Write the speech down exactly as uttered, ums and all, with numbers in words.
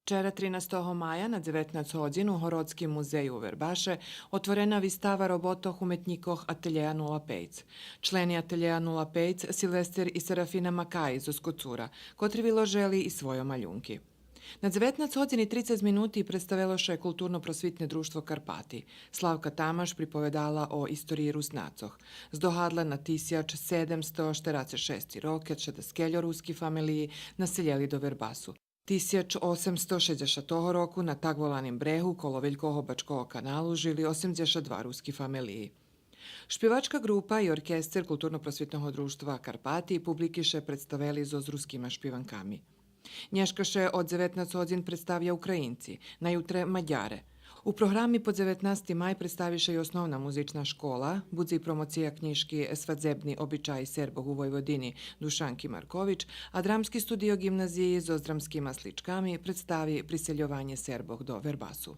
Вчера, тринастого мая, на дзеветнац годзин у Городским музею у Вербаше отворена вистава роботох уметнїкох Ателєа нула пейц. Члени Ателєа нула пейц Силвестер и Серафина Макаї зоз Коцура, котри виложели и свойо малюнки. На дзеветнац годзин и трицец минути представело ше Културно-просвитне дружтво Карпати. Славка Тамаш приповедала о историї Руснацох. Здогадла на тисяч седемсто штерацец шести рок, кед ше даскельо руски фамелиї населєли до Вербасу. Тисяч осемсто шейдзешатого року на так воланим брегу коло Велького бачкого каналу жили осемдзешат два руски фамелиї. Шпивачка ґрупа и оркестер Културно-просвитного дружтва Карпати публики ше представели зоз рускима шпиванками. Нєшка ше од дзеветнац годзин представя Українци, на ютре Мадяре. У програми по дзеветнасти май представи ше и основна музична школа, будзи и промоция кнїжки Свадзебни обичаї Сербох у Войводини Душанки Маркович, а Драмски студио Ґимназиї зоз драмскима сличками представи Присельованє Сербох до Вербасу.